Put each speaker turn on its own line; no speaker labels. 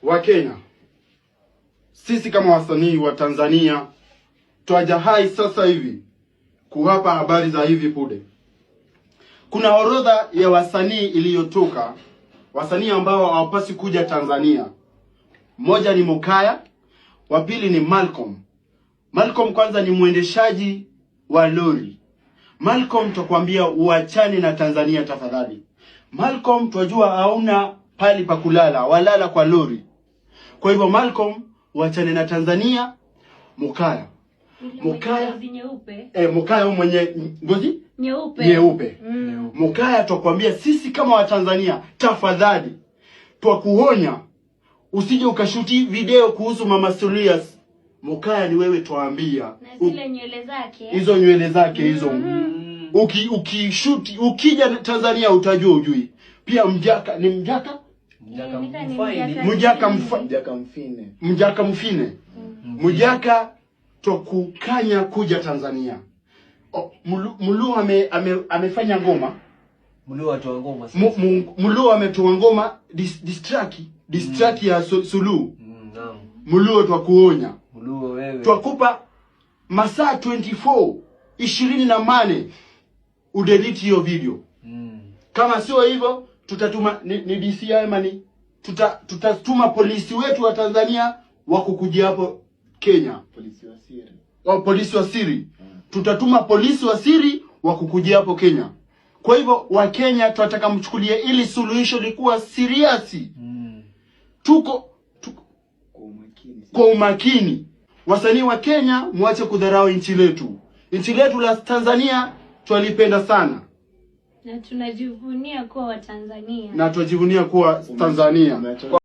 Wa Kenya, sisi kama wasanii wa Tanzania twaja hai sasa hivi kuwapa habari za hivi punde. Kuna orodha ya wasanii iliyotoka, wasanii ambao hawapaswi kuja Tanzania. Mmoja ni Mokaya, wa pili ni Malcolm. Malcolm kwanza ni mwendeshaji wa lori. Malcolm, twakwambia uachane na Tanzania tafadhali. Malcolm, twajua hauna pali pa kulala, walala kwa lori. Kwa hivyo Malcolm, uachane na Tanzania. Mokaya, Mokaya.
Ngozi nyeupe.
Mokaya huyu mwenye ngozi
nyeupe.
Nyeupe. Mokaya, twakwambia sisi kama Watanzania, tafadhali twakuonya usije ukashuti video kuhusu Mama Samia. Mokaya, ni wewe twaambia.
Na zile nywele zake.
Hizo nywele zake hizo. Ukishuti ukija Tanzania utajua ujui. Pia Mjaka ni Mjaka?
Mjaka
Nika ni
mfaini.
Mjaka.
Mjaka mfa,
Mjaka mfine.
Mjaka mfine. Mjaka, twakukanya kuja Tanzania. O, Mulu amefanya ngoma.
Mlio watu wa ngoma sasa.
Mulu ametoa ngoma diss track ya Suluhu.
Naam.
Muluo, twakuonya.
Mluo wewe.
Twakupa masaa 24, 24 udelete hiyo video. Kama sio hivyo tutatuma ni DCI ama ni tutatuma polisi wetu wa Tanzania wa kukujia hapo Kenya.
Polisi wa siri.
Wa polisi wa siri. Tutatuma polisi wa siri wa kukujia hapo Kenya. Kwa hivyo Wakenya tunataka mchukulie ili suluhisho likuwa serious. Tuko
Kwa umakini.
Kwa umakini. Wasanii wa Kenya, mwache kudharau nchi letu. Nchi letu la Tanzania twalipenda sana.
Na tunajivunia kuwa Watanzania.
Na twajivunia kuwa Tanzania.
Umeacha